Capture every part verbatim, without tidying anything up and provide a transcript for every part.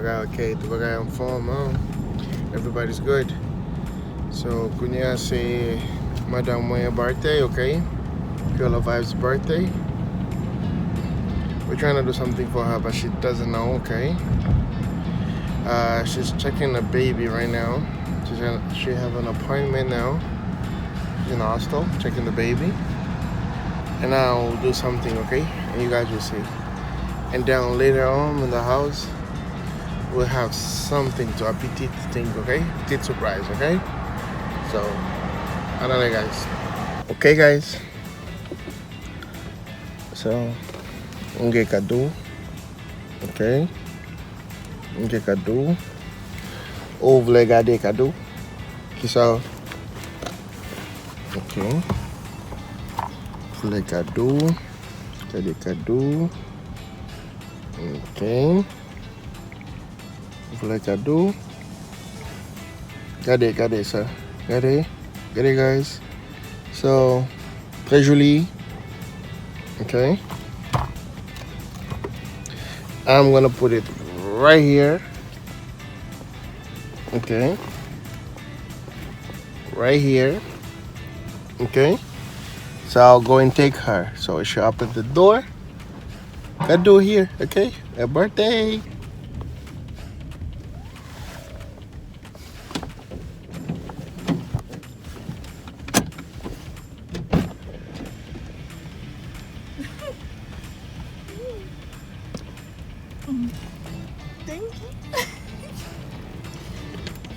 Ok, tout bagay anfòm, hein? Everybody's good. So, kounye a se madanm mwen birthday, ok? Girl of Vibes birthday. We're trying to do something for her, but she doesn't know, okay? Uh, she's checking the baby right now. She's gonna, she have an appointment now. She's in the hospital, checking the baby. And I'll do something, okay? And you guys will see. And then later on in the house, we'll have something to, a petit thing, okay? Petit surprise, okay? So, another guys. Okay, guys. So, m gen kado. Ok. M gen kado. Ou vle gade kado? Kisa? Ok. Vle kado? Gade kado. Ok. Vle kado. Gade, gade sa. Gade. Gade, guys. So, très joli. Okay. I'm gonna put it right here. Okay. Right here. Okay. So I'll go and take her. So she open the door. Kado here, okay? Happy birthday. Thank you.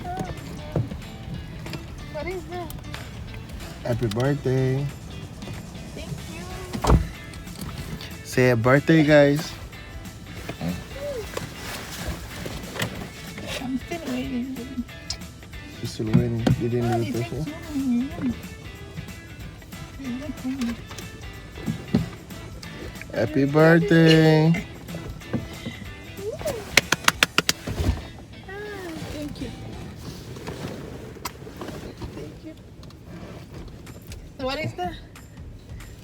Oh, no. What is that? Happy birthday. Thank you. Say happy birthday, guys. I'm still waiting. You still waiting? You didn't do it yet? Happy birthday. Ah, thank you. Thank you. What is that?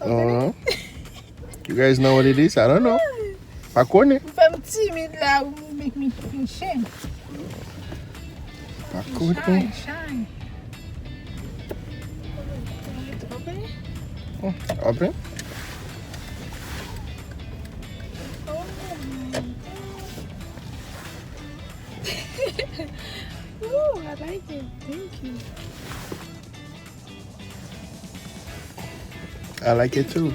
Uh-huh. You guys know what it is? I don't know. Pa konnen. Ou fè m timid la, ou make me feel shame. Pa konnen. Shine, shine. Open it. Oh, open. Oh my God. Ooh, I like it. Thank you. I like it too.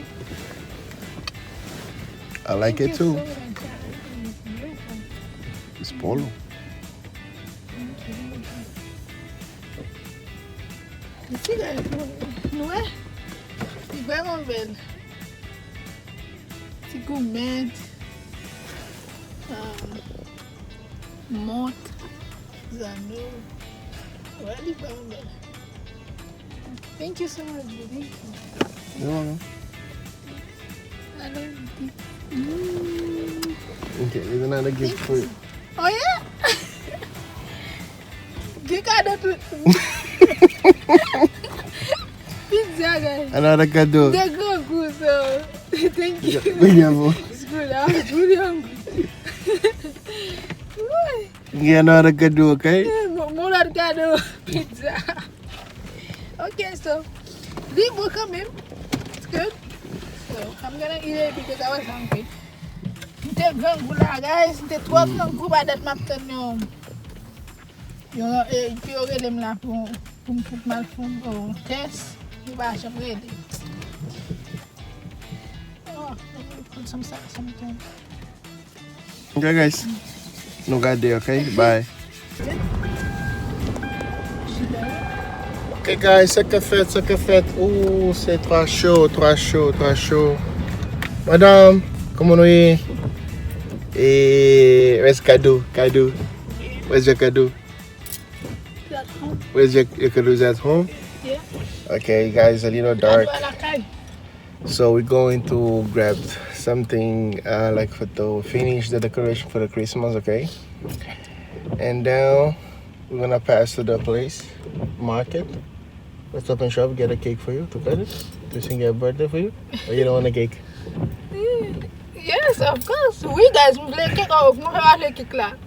I like it too. It's polo. Ti gade, nou wè? Li vrèman bèl. Ti goumèt. Ah. Mont, zanno. Wè, li vrèman bèl. Thank you so much, boo. Thank you. You're welcome. I love you. Mm. Okay, there's another gift for you. Oh, yeah? Gen kado tou. Pizza, guys. Another kado. De grangou, so thank you. It's good. I was really hungry. Woy. Gen another kado, okay? Yeah, mo-, mo lòt kado. Pizza. Okay, so, li bon kanmenm. It's good. So, I'm gonna eat it because I was hungry. M te grangou la, guys. M te twò grangou, pa dat m ap tann yon, yon, e, pou yo rele m la pou, pou m fout m al fè yon tès. Yo pa janm rele. Oh, let me put some sauce on it. Ok, guys. Nou gade, ok? Bye. Ok, guys, sa k ap fèt, sa k ap fèt. Ooh, se twò cho, twò cho, twò cho. Madanm, kòman nou ye? E, where's Kadou? Kadou? Where's your Kadou? Where's your, your Kadou's at home? Yeah. Okay, guys, a little dark. Kadou a lakay. So we're going to grab something, uh, like, for to finish the decoration for the Christmas, okay? And now we're gonna pass to the place, market. Let's open shop, get a cake for you to cut it. To sing happy birthday for you. Or you don't want a cake? Yes, of course. Wi, guys, m vle kèk, oh, mwen pa vle kèk la.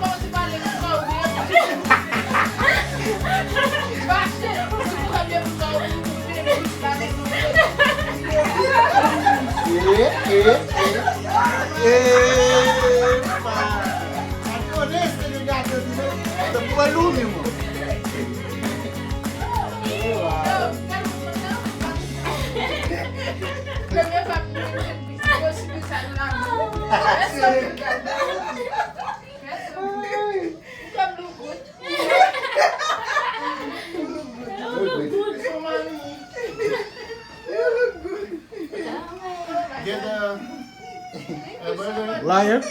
kòmanse pale pou kò ou, wi. Mache, si pou kòmye pou kò ou, pou vini, pou pale. Balou, mi mwen. Premye fwa m wè yon sipriz sa nan lavi. Èske w gade? Èske w gade? Ou fè m look good? Ou look good. Ou look good. Ou look good. You look good. Get the, uh, burger. Lion.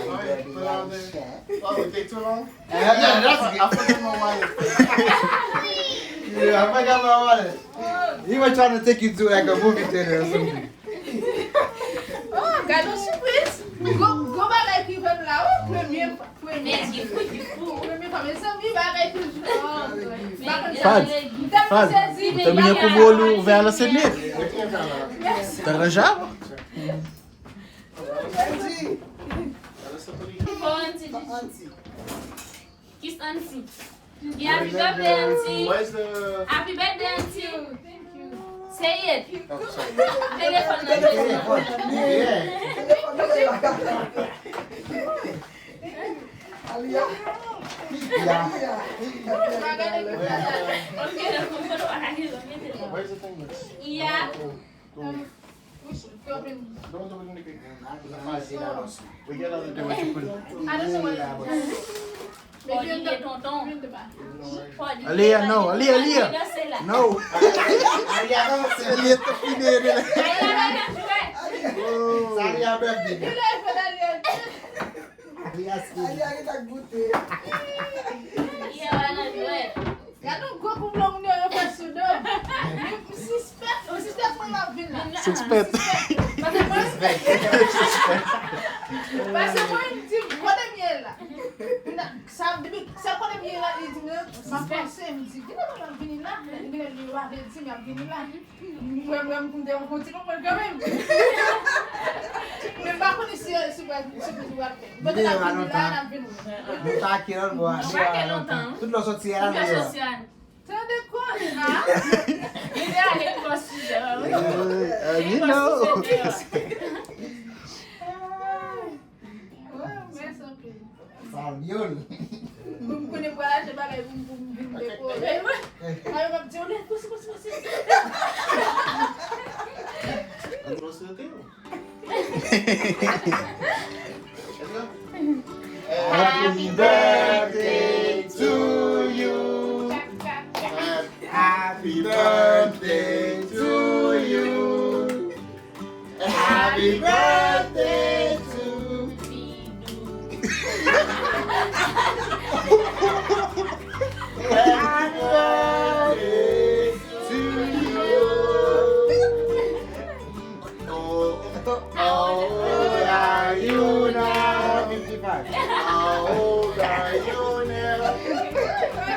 Alright, put on the, oh, it take too long? Yeah, that's good. I forgot my wallet. Yeah, I forgot my wallet. He was trying to take you to like a movie theater or something. Oh, gade yon sipriz. Gwo, gwo bagay ki fèt la, wi. Premye, premye. Premye fwa, mezanmi, bagay ki fèt. Fad, Fad, ou te byen koube w, ou vè a lanse nèt. Te ranje a? Ki fò Anti di? Kiss Anti. Di happy birthday, Anti. Happy birthday, Anti. Say it. Telefòn nan, telefòn. Aliyah. Ok, mete la. Where's the thing? Yeah. Don't do it in the cake. We get out of there, what you put it. Fò li ye tonton. Fò li ye Aliyah, no, Aliyah, Aliyah. Danse la. No. Aliyah, non, se Aliyah te fini de la. Aliyah, Aliyah, fè. Sa Aliyah birthday. Kilè fè Daniel? Aliyah skin. Aliyah ki ta goute. Aliyah, wè nan jwèt. Gade yon gwo koub long nè yo fè sou do. M sispèk, m sispèk mwen ap vin la. Suspect. Paske mwen, paske mwen, m di, kote m ye la? Sa, depi, sa kote m ye la, li di, m, m ap panse, m di, genlè mwen ap vini la, genlè li yo pa vle di, m ap vini la. Mwen, mwen, m te yon ti konprann kanmenm. Men m pa konnen si, si, si, si, si, si, mwen te la vini la, n ap vin wè. Nou pake lòt bò a. Nou pake lontan. Tout lò soti a la nou yo. Sosyan. Tande kwa? Li te ale pou sijè. You know. Mèsi anpil. Sa l youn. M konnen pral achte bagay pou m, pou m vin dekore. Ayo, m ap di, olè, kosi, kosi, kosi. Happy birthday to you. Happy birthday to you. Happy birthday to you. Happy birthday to you. Oh, how old are you now? How old are you now?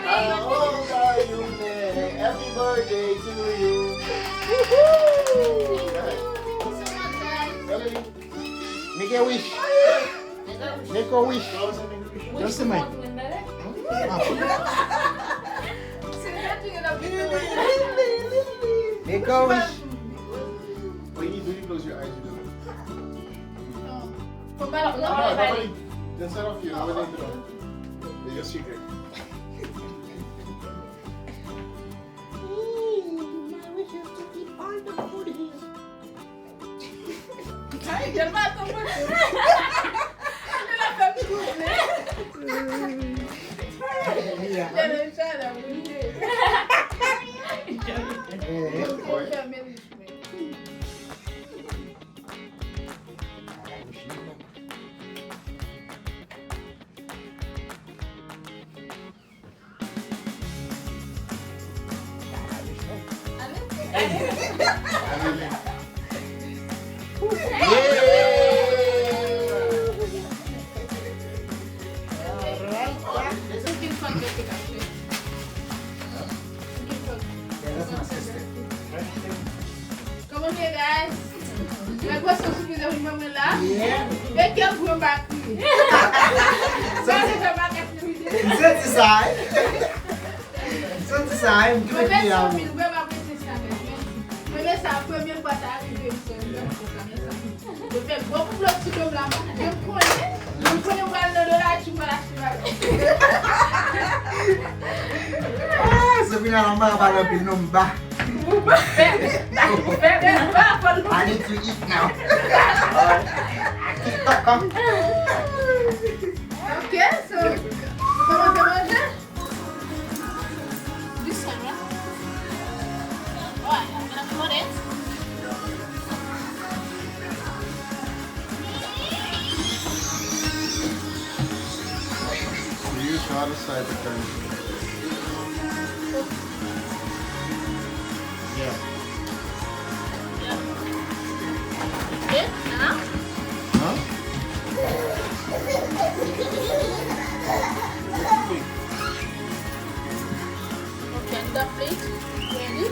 How old are you now? Happy birthday to you. Woohoo! Make a wish. Make a wish. Just a minute. Make a wish. When you do, you close your eyes, you do it. Fò pa l ap nan mwen pale. Just set off you. What they do? It's your secret. Ay, jan m ap konprann. Jan m ap fè m twouble. Jan m ap fè m twouble. Kòman nou ye, guys? Mwen gwo sou sipriz pou mwen la. E kèl gwo m pa kriye. Sa se fè maket kriye. M santi sa, wi. M santi sa, wi. M Mwen kriye mèsi a. Anpil, mwen pa prese sa, guys. Mèsi. Mwen mèsi sa, premye Ou pa ta rive, m sè, m pran sa, men sa. Yo fè gwo pou blòk sou do m la, m konnen, m konnen m pral nan Dollar Tree, m pral achte bagay. Ah, Sabrina, la, m pa pale anpil, non, m ba. Ou ba, fè, ou ba, fè, ou ba, fò l I need to eat now. I can't talk, huh? Ok, so, nou kòmanse manje? This one, yeah? Alright, I'm gonna put it. So you try to side the curry. Yeah. Yeah. Good, huh? Huh? Okay, the plate ready.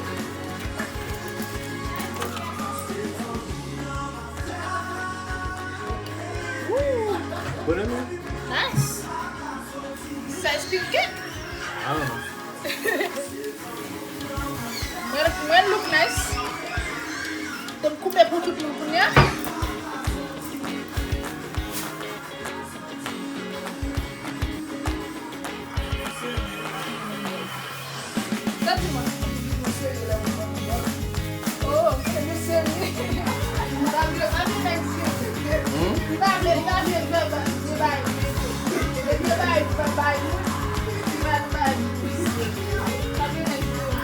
Ooh, nice. Size cupcake? I don't know. Mwen, mwen look nice. Donk koupe pou tout moun kounye a. Sa di mwen. Oh, se mesye li. Li pa vle, pa vle nèg serye. Hmm? Li pa vle, li pa vle vye bay, vye bay. Vye bay, vye bay. Li pa bay. Pa vle nèg serye.